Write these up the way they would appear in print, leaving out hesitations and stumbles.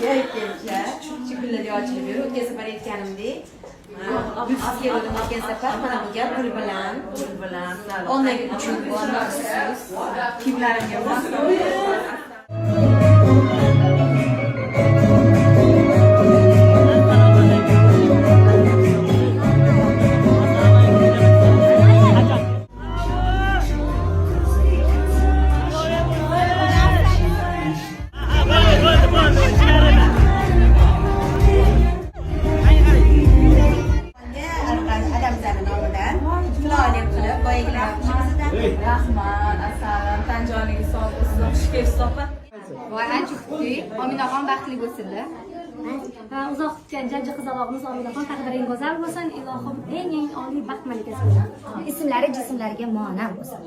Kelcha gullarga ochilib ber. O'tgan safar aytganimdek, gulsiz kelgandim o'tgan safar. Mana bu gap gul bilan. Gul bilan. Onaga uchun bu maxsus. Kiyimlarimga Adamzani nomidan chiroyli qilib boyagilar bizdan. Rahmat, asalim, tan joningiz sog' bo'lsin, xush kelibsiz, opa. Voy, ancha kutdik. Ominaxon baxtli bo'lsinlar. Va uzoq kutgan jajji qizalog'imiz Ominaxon, taqdiring go'zal bo'lsin, ilohim eng eng oliy baxt malikasi bo'lsin. Ismlari jismlariga monand bo'lsin.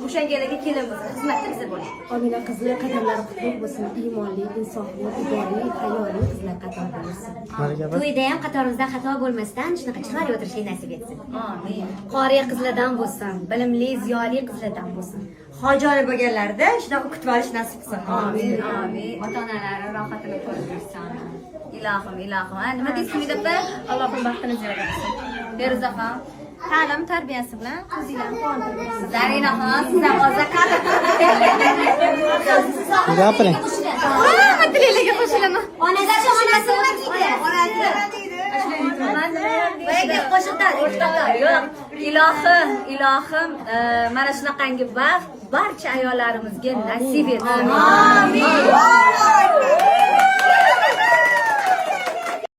O'shangalarga kelin bo'lsin. Xizmatda biza bo'ling. Omina qizi, qadamlari qutlug' bo'lsin, iymonli, insofli, ig'voli, hayoli qizlar qatorida bo'lsin. To'yda ham qatorimizdan xato bo'lmasdan shunaqa chiroyli o'tirishlik nasib etsin. Amin. Qori qizlardan bo'lsin, bilimli, ziyoli qizlardan bo'lsin. Hojoni bo'lganlarida shunaqa kutib olish nasib qilsin. Amin. Amin. Ota-onalari rohatini ko'rib yursin. Ilohim, ilohim. Ha, nima deysiz, Umid opa? Allohim baxtini ziyoda qilsin. Feruzaxon. Ta'lim tarbiyasi bilan qizinglarni quvontirib yursin. Zarinaxon, siz ham oza qani. Gapiring. Hamma tilaklarga qo'shilaman. Onasi onasi nima deydi? Boyagi qo'shiqdan yo'q. Ilohim, ilohim, mana shunaqangi baxt barcha ayollarimizga nasib etsin. Amin.